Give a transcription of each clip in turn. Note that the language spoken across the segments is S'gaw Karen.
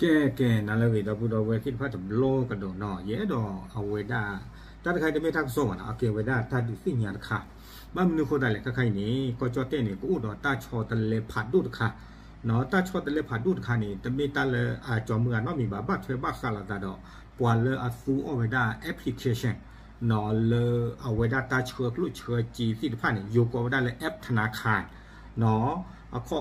ကဲ ကဲ နၤလၢအဂ့ၤ ဒီပုၢ်ဒီဝဲၢ်သ့ၣ်တဖၣ်တဘျီကဒီးနီၤ, ယအဲၣ်ဒိးအဝဲဒၣ် တၢ်တခါအံၤတမ့ၢ်တၢ်ကစီၣ်ဘၣ်နီၤ, အကဲဝဲဒၣ်တၢ်ဒုးသ့ၣ်ညါတခါ, ဘၣ်မနုၤအဃိသတးလဲၣ် ခဲခါအံၤန့ၣ် ကီၢ်ကၠီၣ်တဲၣ်န့ၣ် ကအိၣ်ဒီးတၢ်ဆီတလဲဖးဒိၣ်တခါ, တၢ်ဆီတလဲဖးဒိၣ်တခါန့ၣ် တမ့ၢ်တၢ်လၢအကၠီၤမုၢ်အနီတမံၤဘၣ်, ဘၣ်ထွဲဘၣ်ဃးလိာ်သးဒီး ပှၤလၢအသူအီၣ်ဝဲဒၣ် application လၢအဝဲဒၣ်တၢ်ဆှၢကျိၣ်ဆှၢစ့သ့ၣ်တဖၣ်န့ၣ် ယိၤကိးဝဲဒၣ်လၢ app ธนาคาร အခါ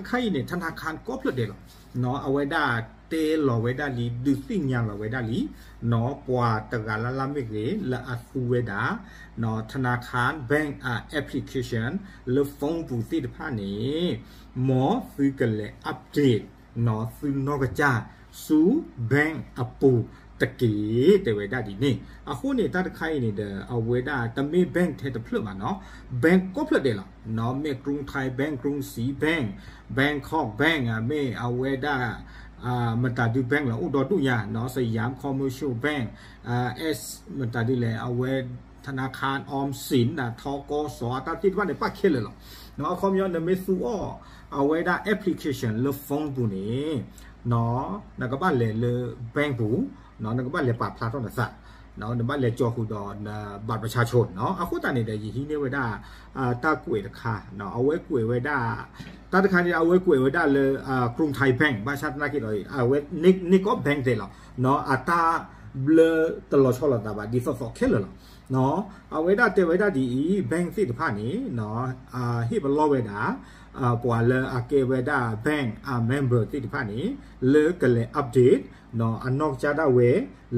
ခါအံၤန့ၣ် ธนาคาร ကိးဖျၢၣ်ဒဲးလီၤ. အဝဲဒၣ်တဲလီၤဝဲဒၣ်လံ ဒုးသ့ၣ်ညါလီၤဝဲဒၣ်လံ ပှၤတဂၤလၢ်လၢ်မ့ၢ်ဂ့ၤ လၢအသူဝဲဒၣ် ธนาคาร bank application လၢ phone ပူၤသ့ၣ်တဖၣ်န့ၣ် မ်သုကလဲၤ update သုနီၢ်ကစၢ်ဆူ bank အပူၤတက့ၢ် တဲဝဲဒၣ်ဒ်န့ၣ်. အဃိန့ၣ် တၢ်တခါအံၤန့ၣ်ဒီး အဝဲဒၣ်တမ့ၢ် bank ထဲတဖျၢၣ်ဘၣ်နီၤ, bank ကိးဖျၢၣ်ဒဲးလီၤ. မ့ၢ် กรุงไทย bank, กรุงศรี bank, Bangkok bank မ့ၢ်အဝဲဒၣ် မတၤဒု bank လီၤ အိၣ်ဒီဒူၣ်ညါနီၤ, สยาม commercial bank, S မတၤဒုလဲၣ် အဝဲ ธนาคารออมสิน ဒီး ธ.ก.ส အတၢ်သ့ၣ်တဖၣ်န့ၣ် ပၣ်ခဲလၢာ်လီၤ. အခီပညီ နမ့ၢ်သူအီၣ်အဝဲဒၣ် application လၢ phone ပူၤန့ၣ် နကဘၣ်လဲၤလၢ bank ပူၤ, နကဘၣ်လဲၤပာ်ဖျါထီၣ်နသး, နဘၣ်လဲၤကၠီဃုာ်ဒီးန บัตรประชาชน နီၤ. အဃိသတးန့ၣ်ဒီး ယဟံးန့ၢ်ဝဲဒၣ် တၢ်ကွဲးတခါ, အဝဲကွဲးဝဲဒၣ် တၢ်တခါန့ၣ် အဝဲကွဲးဝဲဒၣ်လၢ กรุงไทย bank ဘၣ်ဆၣ်သနာ်က့ဒီး အဝဲန့ၢ်ကီး bank သ့လီၤ. အတၢ်ဘျၢတလီၤဆီလိာ်သးဘၣ် ဒ်သိးသိးခဲလၢာ်လီၤ. အဝဲဒၣ်တဲဝဲဒၣ်ဒ်အံၤ bank သ့ၣ်တဖၣ်န့ၣ် ဟ့ၣ်ပလီၢ်ဝဲဒၣ် ပှၤလၢအကဲဝဲဒၣ် bank အ member သ့ၣ်တဖၣ်န့ၣ် လၢကလဲၤ update အနီၢ်ကစၢ်ဒၣ်ဝဲ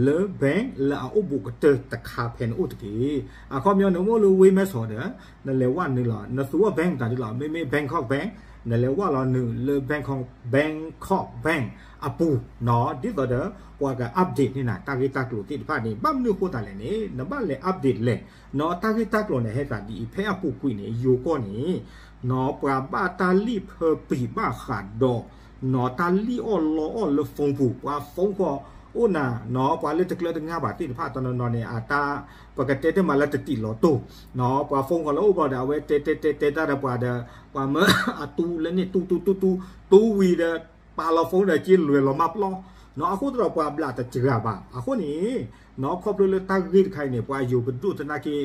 လၢ bank လၢအအိၣ်ဘူးကတၢၢ်တခါဖဲန့ၣ်အိၣ်တက့ၢ်. အခီပညီ နအိၣ်လၢဝ့ၢ်မဲၢ်ဆီးဒီး နလဲၤဝဲနုာ်လီၤ နသူအီၣ် bank မတၤဒုလီၤ, မ့မ့ၢ် Bangkok bank နလဲၤဝဲလီၤနုာ်လၢ Bangkok, Bangkok bank အပူၤနီၤ, ဒ်သိးဒီး ပှၤက update န့ၢ်နၤ တၢ်ဂ့ၢ်တၢ်ကျိၤသ့ၣ်တဖၣ်န့ၣ် ဘၣ်မနုၤအဃိသတးလဲၣ်န့ၣ် နဘၣ်လဲၤ update လဲၣ်နီၤ. တၢ်ဂ့ၢ်တၢ်ကျိၤန့ၣ် ဟဲသးဒ်အံၤ ဖဲအပူၤကွံာ်န့ၣ် ယိၤကီၢ်န့ၣ် ပှၤဘၣ်တၢ်လံၣ်ဖၢပံၤဘၣ်ဃးဒီး နီၤ တၢ်လံၣ်အီၣ်လီအီၣ်လၢ phone ပူၤ, ပှၤ phone ဃီ အိၣ်နၤနီၤ, ပှၤလၢတကျၢၤတငါဘၣ်သ့ၣ်တဖၣ် တနီၤနီၤန့ၣ် အတၢ် ပကတဲတ့ၢ်မးလၢတတံးလီၤတိၢ်နီၤ, ပှၤ phone ဃီလၢအိၣ်ဘျီဒီး အဝဲတဲတဲတဲတဲတၢ်ဒီးပှၤဒီး ပှၤမၢအတူလၢန့ၣ် တူတူတူတူ တူဝံၤဒီး ပာ်လီၤ phone ဒီးက့လွဲၤလီၤမၢ်ပျီနီၤ. အဃိသတးဒီး ပှၤဘျးတစှၤဘၣ်. အဃိန့ၣ်နီၤ ခီဖျိလၢတၢ်ဂ့ၢ်တခါအံၤန့ၣ် ပှၤယိၤပဒိၣ်သနာ်က့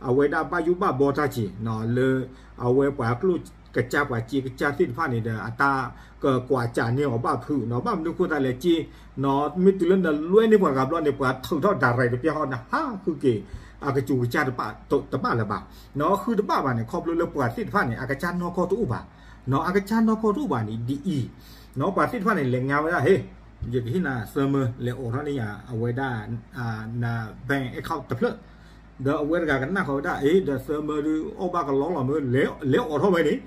အဝဲဒၣ်ဘၣ်ယိၣ်ဘၣ်ဘီတၢ်က့ၤနီၤ လၢအဝဲပှၤကျိၣ်ကစၢ် ပှၤစ့ကစၢ်သ့ၣ်တဖၣ်န့ၣ်ဒီး အတၢ်ကကွၢ်စးန့ၢ်အီၤဘၣ်ဖုးနီၤ. ဘၣ်မနုၤအဃိသတးလဲၣ်က့နီၤ, မ့ၢ်တုၤလၢနလွဲန့ၢ်ပှၤဂၤဘျီန့ၣ် ပှၤထုးထီၣ် direct တပျၢ်ဟီၣ် နဟးဃုက့ၤ အကစူၤကစၢ်တဘၣ်လၢၤဘၣ်နီၤ. ဃုတဘၣ်ဘၣ်န့ၣ် ခီဖျိလၢပှၤသ့ၣ်တဖၣ်န့ၣ် အကစၢ်နီၢ်ကီၢ်တအိၣ်ဘၣ်နီၤ, အကစၢ်နီၢ်ကီၢ်တအိၣ်ဘၣ်န့ၣ် ဒ်အံၤနီၤ, ပှၤသ့ၣ်တဖၣ်န့ၣ် လဲၤငါဝဲဒၣ် ဟ့ၣ် ယကဟ့ၣ်နၤသၢမၢ လဲၤအိးထီၣ်န့ၢ်ယၤ အဝဲဒၣ် န bank account တဖျၢၣ်, ဒီးအဝဲတဂၤကနၣ်ဃီၤဝဲဒၣ် အ့ ဒီးသၢမၢဒုး အီၣ်ဘၣ်ကလီလီၤမၢ လဲၤအိးထီၣ်ဝဲန့ၣ်,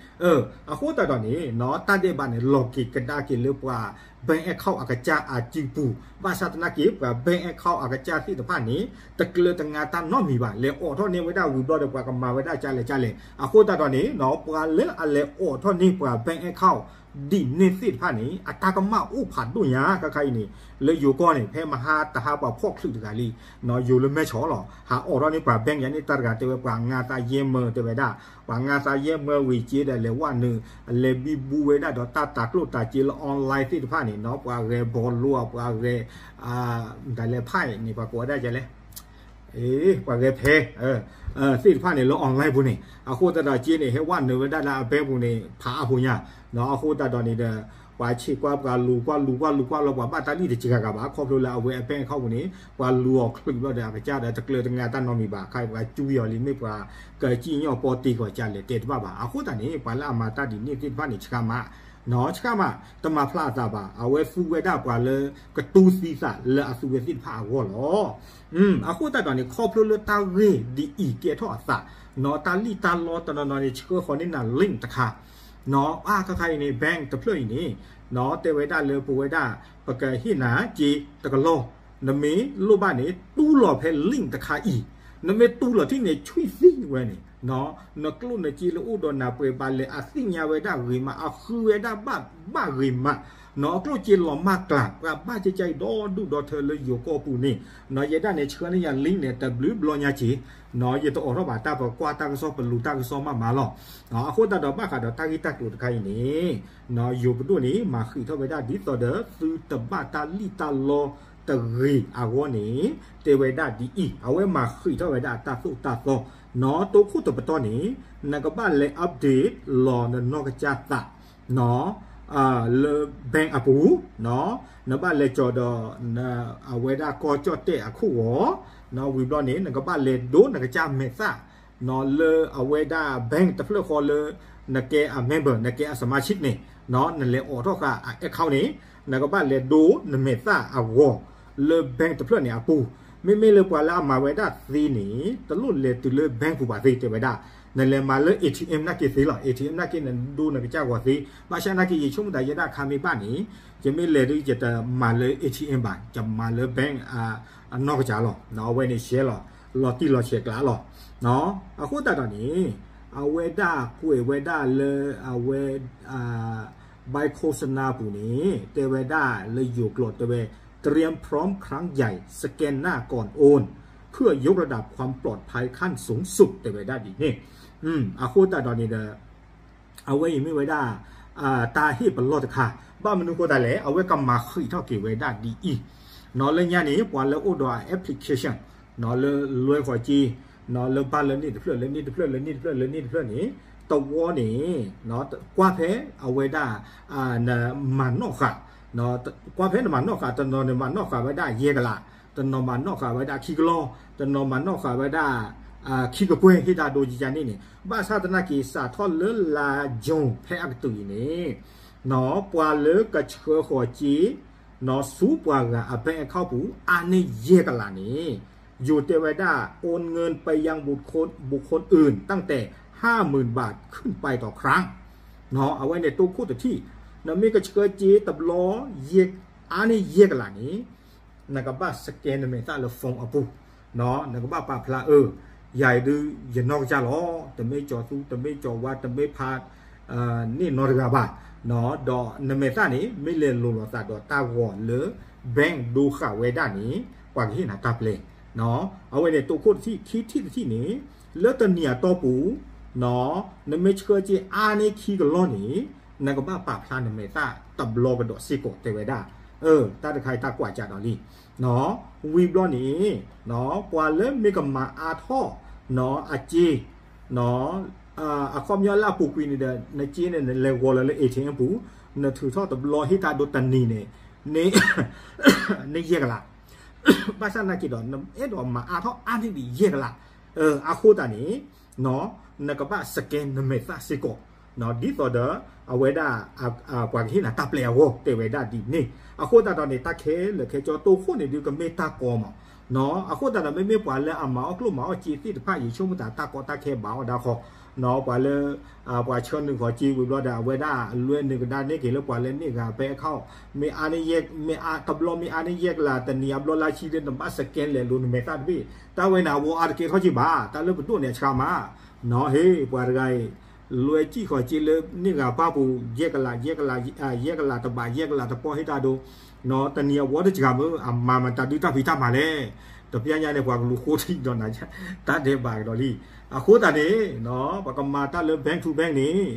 အဃိသတးဒီးန့ၣ်နီၤ တၢ်ဒဲးဘးန့ၣ် လီၤက့ၤကဒါက့ၤလၢပှၤ bank account အကစၢ်အစုပူၤ, ဘၣ်ဆၣ်သနာ်က့ ပှၤ bank account အကစၢ်သ့ၣ်တဖၣ်န့ၣ် တကျၢၤတငါတၢ်နီတမံၤဘၣ်, လဲၤအိးထီၣ်န့ၢ်ဝဲဒၣ်ဝံၤဘျီဒီး ပှၤကမၤဝဲဒၣ်ကလဲၣ်ကလဲၣ်. အဃိသတးဒီးန့ၣ်နီၤ ပှၤလၢအလဲၤအိးထီၣ်န့ၢ်ပှၤ bank account ဒ်န့ၣ်သ့ၣ်တဖၣ်န့ၣ် အတၢ်ကမၣ်အိၣ်ဖးဒိၣ်ညါ ခဲခါအံၤန့ၣ် လၢယိၤကီၢ်န့ၣ် ဖဲမဟါတဟါပှၤဖီၣ်ချုးတဂၤလံနီၤ, ယိၤလၢမဲၢ်ဆီးလီၤ, ဟးအိးထီၣ်န့ၢ်ပှၤ bank ယၤန့ၣ် တၢ်တဂၤတဲဝဲ ပှၤငါသးယဲၢ်မၢ တဲဝဲဒၣ်, ပှၤငါသးယဲၢ်မၢဝံၤစ့ဒီး လဲၤဝဲနုာ် လဲၤဘံဘူဝဲဒၣ်ဒီးတၢ်တၤကျိၣ်တၤစ့လၢ online သ့ၣ်တဖၣ်န့ၣ်နီၤ, ပှၤဂဲၤဘီလိ ပှၤဂဲၤ မတၤလဲၣ် ဖဲန့ၣ် ပှၤကိးဝဲဒၣ်ကလဲၣ် ပှၤဂဲၤဖဲ သ့ၣ်တဖၣ်န့ၣ်လၢ online ပူၤန့ၣ်, အဃိသတးဒီးက့န့ၣ် ဟဲဝဲနုာ်ဝဲဒၣ်လၢအ bank ပူၤန့ၣ် ဖးအါဖိညါနီၤ, အဃိသတးဒီးန့ၣ်ဒီး ပှၤဆံးကွၢ်ပှၤလူၤကွၢ်လူၤကွၢ်လူၤကွၢ်လီၤ ပှၤဘၣ်တၢ်လံၣ်တစှၤဂၤဘၣ်, ခီဖျိလၢအဝဲအ bank account ပူၤန့ၣ် ပှၤလူၤအီၤချုးဘျီဒီး အကစၢ်ဒီးတကျၢၤတငါတၢ်နီတမံၤဘၣ်, ခါပှၤကွံာ်အီၤလံ မ့ၢ်ပှၤကစံၣ်ညီၣ်ပီတ့ၢ်ကီးကလဲၣ် တဲတဘၣ်ဘၣ်. အဃိသတးန့ၣ် ပှၤလၢအမၤတၢ်ဒ်န့ၣ်သ့ၣ်တဖၣ်န့ၣ် ဆှၢမးနီၤ, ဆှၢမး တမၤဖျါအသးဘၣ်, အဝဲသူဝဲဒၣ်ပှၤလၢကတူၢ်သံသးလၢအသူဝဲသ့ၣ်တဖၣ်အဂီၢ်လီၤ. အဃိသတးဒီးန့ၣ် ခီဖျိလၢတၢ်ဂ့ၢ်ဒ်အံၤကဲထီၣ်အသးနီၤ, တၢ်လံၣ်တၢ်လီတနီၤနီၤန့ၣ် ဆှၢဃီၤန့ၢ်နၤ link တခါနီၤ, အါခါခါအံၤန့ၣ် bank တဖျၢၣ်အံၤန့ၣ်နီၤ တဲဝဲဒၣ်လၢပဝဲဒၣ် ပကဟ့ၣ်နၤက့တကလီၢ်, နမ့ၢ်လိၣ်ဘၣ်န့ၣ် တူၢ်လီၤဖဲ link တခါအံၤ, နမ့ၢ်တူၢ်လီၤထံၣ်န့ၣ် ဆွံၣ်သံဝဲန့ၣ် နကျိၣ်နစ့လၢအိၣ်ဒီးနၤ ပှဲၤဘၣ်လဲၣ် အသ့ၣ်ညါဝဲဒၣ်ဂ့ၤမး အဃုဝဲဒၣ်ဘၣ်ဂ့ၤမး, နကျိၣ်စ့လီၤမၢ်ကျၢ် ပှၤဘၣ်ကကဲအံၤဒီဒူၣ်ဒီထၢလၢယိၤကီၢ်ပူၤန့ၣ်, ယဲဒၣ်န့ၣ်ဆှၢန့ၢ်ယၤ link န့ၣ် တဘျုးဘျီညါက့ၤ, ယတအိးထီၣ်ဘၣ်တၢ်ပကွၢ်တၢ်ကစီၣ် ပလူၤတၢ်ကစီၣ်မးမးလီၤ. အဃိသတးဒီးဘၣ်ဃးဒီးတၢ်ဂ့ၢ်တၢ်ကျိၤတခါအံၤန့ၣ်, ယိၤပဒိၣ်န့ၣ် မၤဃံးထီၣ်ဝဲဒၣ်ဒ်သိးဒီး သုတဘၣ်တၢ်လံၣ်တၢ်လီတဂ့ၤအဂီၢ်န့ၣ်, တဲဝဲဒၣ်ဒ်အံၤ, အဝဲမၤဃံးထီၣ်ဝဲဒၣ်တၢ်သိၣ်တၢ်သီ, နတိခိၣ်တပတီၢ်န့ၣ်, နကဘၣ်လဲၤ update လီၤနနီၢ်ကစၢ်သး လၢ bank အပူၤ, နဘၣ်လဲၤကၠီၤဒီး အဝဲဒၣ်ကီၢ်ကၠီၣ်တဲၣ်အခိၣ်ဂီၤ, ဝံၤဘျီန့ၣ် နကဘၣ်လဲၤဒိနကစၢ်မဲာ်သၣ် လၢအဝဲဒၣ် bank တဖျၢၣ်ဃီလၢ နကဲအ member နကဲအ စမါဆံးန့ၣ်, နလဲၤအိးထီၣ်ဃာ်အ account န့ၣ်, နကဘၣ်လဲၤဒိနမဲာ်သၣ်အဂီၤ လၢ bank တဖျၢၣ်န့ၣ်အပူၤ, မ့မ့ၢ်လၢပှၤလၢအမၤဝဲဒၣ်သ့န့ၣ် တလိၣ်လဲၤတုၤလၢ bank ပူၤဘၣ်သ့တဲဝဲဒၣ်, နလဲၤမၤလၢ A T M နာ်က့သ့လီၤ, A T M နာ်က့နဒိနကစၢ်ဂီၤသ့, ဘၣ်ဆၣ်နာ်က့ယဆိကမိၣ်သးယဲဒၣ်ခါမ့ၢ်ဘၣ်န့ၣ်, ယမ့ၢ်လဲၤဒုးယတမၤလၢ A T M ဘၣ်, ယမၤလၢ bank အနီၢ်ကစၢ်လီၤ, အဝဲန့ၣ်ရှဲလီၤ, လီၤတံၢ်လီၤဆဲးကျါလီၤ. အဃိသတးဒီးန့ၣ်, အဝဲဒၣ်ကွဲးဝဲဒၣ်လၢအဝဲ ဘၣ်ခိၣ်စနါပူၤန့ၣ် တဲဝဲဒၣ်လၢယိၤကျိာ်တဲဝဲ เตรียมพร้อมครั้งใหญ่ สแกนหน้าก่อนโอน เพื่อยกระดับความปลอดภัยขั้นสูงสุด တဲဝဲဒၣ်ဒ်န့ၣ်, အဃိသတးဒီးန့ၣ်ဒီး အဝဲအံၤမ့ၢ်ဝဲဒၣ် တၢ်ဟ့ၣ်ပလီၢ်တခါ, ဘၣ်မနုၤဃိသတးလဲၣ် အဝဲကမၤဃံးထီၣ်က့ၤဝဲဒၣ်ဒ်အံၤ, လၢညါန့ၣ် ပှၤလၢအိၣ်ဒီး application လၢလွဲဃီၤက့ၤ လၢဘၣ်လၢန့ၣ်တဖျၢၣ် လၢန့ၣ်တဖျၢၣ် လၢန့ၣ်တဖျၢၣ် လၢန့ၣ်တဖျၢၣ်န့ၣ်, တဝီန့ၣ် ကွၢ်ဖဲအဝဲဒၣ် နမၤနီၣ်ဃာ်, ကွၢ်ဖဲနမၤနီၣ်ဃာ် တနီၤန့ၣ်မၤနီၣ်ဃာ်ဝဲဒၣ်ယဲၢ်ကလး, တနီၤမၤနီၣ်ဃာ်ဝဲဒၣ်ခံကလီၢ်, တနီၤမၤနီၣ်ဃာ်ဝဲဒၣ် ခံကပှဲၤ ဟ့ၣ်တၢ်ဒိကကန့ၣ်န့ၣ်, ဘၣ်ဆၣ်သနာ်က့ စးထီၣ်လၢလါယူၤဖဲအကတုၤအံၤန့ၣ် ပှၤလၢကဆှၢဃီၤက့ၤ ဆူပှၤဂၤအ bank account ပူၤ အါန့ၢ်ယဲၢ်ကလးန့ၣ်, ယိၤတဲဝဲဒၣ် โอนเงินไปยังบุคคลอื่นตั้งแต่ห้าหมื่นบาทขึ้นไปต่อครั้ง အဝဲန့ၣ်တိခိၣ်တထံၣ်, နမ့ၢ်ကဆှၢက့ၤတဘျီ အါန့ၢ်ယဲၢ်ကလးန့ၣ်, နကဘၣ် scan နမဲာ်သၣ်လၢ phone အပူၤ, နကဘၣ်ပာ်ဖျါအၢ, ယၤအံၤဒုး ယနီၢ်ကစၢ်လီၤ, တမ့ၢ်ကၠီၤသူ တမ့ၢ်ကၠီၤဝါ တမ့ၢ်ဖး န့ၢ်နီတဂၤဘၣ်, ဒီးနမဲာ်သၣ်န့ၣ် မ့ၢ်လဲၤလိၤလိာ်သးဒီးတၢ်ဂီၤလၢ bank ဒိဃာ်ဝဲဒၣ်န့ၣ် ပှၤကဟ့ၣ်နၤတၢ်ပျဲ, အဝဲန့ၣ်တိခိၣ်တထံၣ်, ခံထံၣ်တထံၣ်န့ၣ်, လၢတနံၤအတီၢ်ပူၤ, နမ့ၢ်ဆှၢက့ၤအါန့ၢ်ခံကလီၢ်န့ၣ်, နကဘၣ်ပာ်ဖျါနမဲာ်သၣ်တဘျီကဒီးစ့ၢ်ကီးတဲဝဲဒၣ်, တၢ်တခါအံၤတၢ်ကွၢ်ကဒီးလံ ဝံၤဘျီန့ၣ်, ပှၤလၢမ့ၢ်ကမၤအါထီၣ် အစ့, အခီပညီလၢအပူၤကွံာ်န့ၣ်ဒီး နစ့န့ၣ် နလဲၤဂီၤလၢလၢ A T M ပူၤ, နထုးထီၣ်တဘျီဟ့ၣ်တၢ်ဒိတနံၤန့ၣ်, န့ၢ်ယဲၢ်ကလး, ဘၣ်ဆၣ်သနာ်က့ဒီး နအဲၣ်ဒိးမၤအါထီၣ်အါန့ၢ်ဒံးယဲၢ်ကလး, အဃိသတးန့ၣ် နကဘၣ် scan နမဲာ်သၣ်စ့ၢ်ကီး, ဒ်သိးဒီး အဝဲဒၣ် ပှၤကဟ့ၣ်နၤတၢ်ပျဲအဂီၢ် တဲဝဲဒၣ်ဒ်န့ၣ်, အဃိသတးဒီးန့ၣ် တၢ်ခဲလၢာ်ခဲဆ့တိခိၣ်န့ၣ်ဒုးကမ့ၢ်တၢ်ကီမး, အဃိသတးဒီး မ့မ့ၢ်ပှၤလၢအမၤအီၣ်ကျိၣ်မၤအီၣ်စ့သ့ၣ်တဖၣ် ယဆိကမိၣ်သးတၢ်ကီတၢ်ခဲဘၣ်အီၣ်ဒၣ်ဃီ, ပှၤလၢ ပှၤဆှၢနုာ်ဃီၤစ့ဝံၤဘျီဒီး အဝဲဒၣ်လွဲနုာ်ကဒါန့ၢ်က့ၤလၢပှၤလၢန့ၢ်ဂၤ bank account မ့ၢ်အါန့ၢ်ယဲၢ်, မ့ၢ်အါတဘျီမ့ၢ်အါန့ၢ်ယဲၢ်ကလး တနံၤအဘျီလါဆံလၢနဘၣ် scan လဲၤလိၤနမဲာ်သၣ်တဘ့ၣ်, တၢ်ဝဲန့ၣ်အဝဲအါတကဲထီၣ်က့ၤဘၣ်, တၢ်လၢပဒိၣ်န့ၣ်အဆှါမး, နဟ့ၣ်ပှၤတဂၤအံၤ လွဲစံၣ်ဃီၤစ့လၢန့ၢ်ဂၤပၢ်ပူၤ ယဲၢ်ကလး ယဲၢ်ကလး ယဲၢ်ကလးတဘး ယဲၢ်ကလးတပီၢ်ဟ့ၣ်တၢ်ဒိ, တနံၤအဝဲတစှၤမ့ၢ် အမၤမတၤဒုတၢ်ဖံးတၢ်မၤလဲၣ်, တပျၢ်ညါန့ၣ် ပှၤကလူၤဃိထံဒီးနၤ တၢ်ဒဲးဘးကဒီးလံ, အဃိသတးန့ၣ် ပကမၤတၢ်လၢ bank to bank န့ၣ်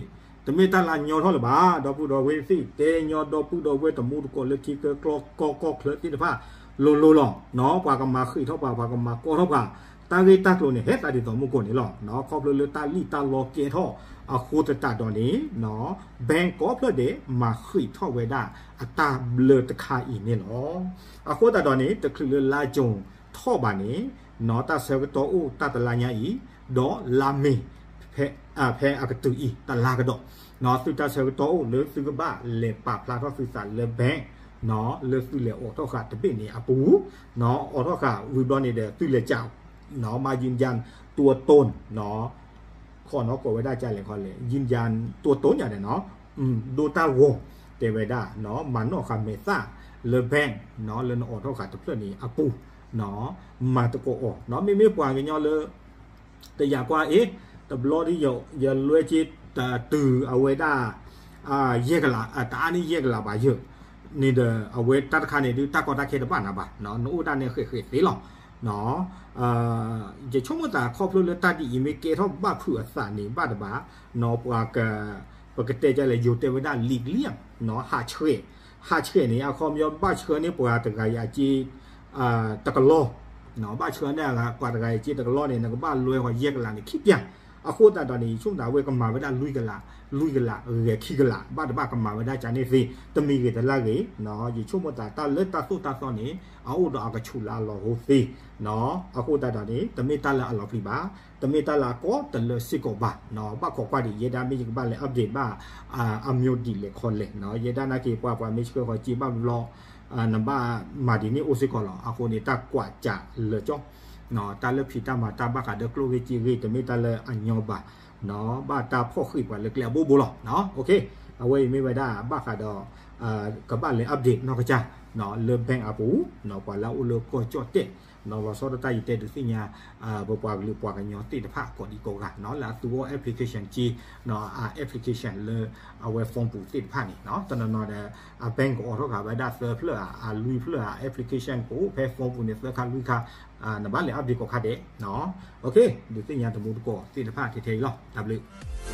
တမ့ၢ်တၢ်လၢညီထီၣ်လၢၤဘၣ်, ဒီပုၢ်ဒီဝဲၢ်သ့ၣ် တဲညီဒီပုၢ်ဒီဝဲၢ်တမူတကိးလၢထံကၢကီၢ်ချၢသ့ၣ်တဖၣ် လိၤလိၤလီၤ, ပှၤကမၤဃံးထီၣ်ပှၤ ပှၤကမၤကီထီၣ်ပှၤ, တၢ်ဂ့ၢ်တၢ်ကျိၤန့ၣ် ဟဲသးဒ်သိးမူခိၣ်န့ၣ်လီၤ, ခီဖျိလၢတၢ်လံၣ်တၢ်လီကဲထီၣ်အဃိသတးဒီးန့ၣ် bank ကိးဖျၢၣ်ဒဲး မၤဃံးထီၣ်ဝဲဒၣ်အတၢ်ဘျၢတခါအံၤန့ၣ်လီၤ. အဃိသတးဒီးန့ၣ် တချုးလၢလါကၠိၤထီၣ်ဘၣ်န့ၣ် တၢ်ဆၢကတီၢ်အိၣ်တၢ်တလါညါအံၤ, ဒီးလါမ့ၤ ဖဲအကတုၤအံၤ တလါကဒီး, သုတၢ်ဆၢကတီၢ်အိၣ်လၢသုကဘၣ်လဲၤပာ်ဖျါထီၣ်သုသးလၢ bank လၢသုလဲၤအိးထီၣ်ဃာ်တဘ့ၣ်န့ၣ်အပူၤ, အိးထီၣ်ဃာ်ဝံၤဘျီန့ၣ်ဒီး သုလဲၤကး မၤ ยืนยันตัวตน ခီၣ်နီၣ်ကိးဝဲဒၣ်ကလဲၣ်ခီလဲၣ် ยืนยันตัวตน ယၤန့ၣ်နီၤ, ဒိတၢ်ဂီၤ တဲဝဲဒၣ် မၤနီၣ်ဃာ်မဲာ်သၣ်လၢ bank လၢနအိးထီၣ်ဃာ်တဖျၢၣ်န့ၣ်အပူၤ, မၤသကိးအီၤ, မ့မ့ၢ်ပှၤကညီလၢ တယာ်ကွၢ်အ့ၣ် တဘျီဒီး ယလွဲက့ၤတတုၤအဝဲဒၣ် ယဲၢ်ကလး တအါန့ၢ်ယဲၢ်ကလးဘၣ်ယဲၢ်န့ၣ်ဒီး အဝဲတၢ်တခါန့ၣ်ဒုး တၢ်ကီတၢ်ခဲတဘၣ်နၤဘၣ်, နအိၣ်ဒၣ်န့ၣ်ဃဲးဃဲးသ့လီၤ. ယဆိကမိၣ်သးခီဖျိလၢတၢ်ဒ်အံၤမ့ၢ်ကဲထီၣ်ဘၣ်ဖုးအသးန့ၣ် ဘၣ်တဘၣ် ပှၤ ပကတဲကလဲၣ် ယိၤတဲဝဲဒၣ် လံကလံၣ် ဟးဆှဲး, ဟးဆှဲးန့ၣ် အခီပညီဘၣ်ဆှၢန့ၢ်ပှၤတဂၤအံၤအစ့ တကလီၢ်, ဘၣ်ဆှၢန့ၢ်ပှၤတဂၤအံၤအစ့တကလီၢ်န့ၣ် နကဘၣ်လွဲဃီၤယဲၢ်ကလးန့ၣ်ခံပျၢ်. အဃိသတးဒီးန့ၣ် ယဆိကမိၣ်သးဝဲကမၤဝဲဒၣ်လွံၢ်ကလး, လွံၢ်ကလး ဂဲၤခံကလး ဘၣ်တဘၣ်ကမၤဝဲဒၣ်ကန့ၣ်သ့ တမံၤဂ့ၤတလၢ်ဂ့ၤ, ယဆိကမိၣ်သးတၢ်လၢတၢ်သိၣ်တၢ်သီန့ၣ် အအိၣ်ဒီးအကဆူးလၢအလီၢ်ဟိသ့ အဃိသတးဒီးန့ၣ် တမ့ၢ်တၢ်လၢအလီၤပျံၤဘၣ်, တမ့ၢ်တၢ်လၢအကီတလၢစ့ၢ်ကီးဘၣ်, ဘၣ်ခိးကွၢ်ဒံး ယဲဒၣ်မ့ၢ်ယကဘၣ်လဲၤ update ဘၣ် အမျိုးဒ်လဲၣ်ခီလဲၣ်, ယဲဒၣ်နာ်က့ၤပှၤ ပှၤမ့ၢ်ဆှၢဃီၤစ့ဘၣ်ဘျီ နဘၣ်မၤဒ်န့ၣ်အိၣ်စ့ၢ်ကီးလီၤ. အဃိန့ၣ် တၢ်ကွၢ်စးလၢာ်ကၠီ တၢ်လၢဖံးတၢ်မၤတၢ်ဘၣ်ဃးဒီးကျိၣ်ဂ့ၢ်စ့ဂ့ၢ် တမ့ၢ်တၢ်လၢအညီဘၣ်, ဘၣ်တၢ်ဖီၣ်ဃံးပှၤလၢကျဲအဘိဘိလီၤ. အဝဲအံၤမ့ၢ်ဝဲဒၣ်ဘၣ်ဃးဒီး ကဘၣ်လဲၤ update နီၢ်ကစၢ် လၢ bank အပူၤ ပှၤလၢအအိၣ်လၢကီၢ်ကၠီၣ်တဲၣ် လီၤဆီဒၣ်တၢ် ယတဲဒုးသ့ၣ်ညါ ပပှၤကလုာ်ပှၤကညီသ့ၣ်တဖၣ်ကိးဒံကိးဂၤ လၢအသူအီၤ application က့ အ application လၢအဝဲ phone ပူၤသ့ၣ်တဖၣ်န့ၣ် တနီၤနီၤဒီး အ bank ကအိးထီၣ်ဃာ်ဝဲဒၣ်သၢဖျၢၣ်ဧါ အလွံၢ်ဖျၢၣ်ဧါ application ကအိၣ်ဖဲ phone ပူၤန့ၣ် သၢခါလွံၢ်ခါ နဘၣ်လဲၤ update ကိးခါဒဲး ဒုးသ့ၣ်ညါတမူတကိးသ့ၣ်တဖၣ်ထဲထဲအံၤလီၤ. တၢ်ဘျုး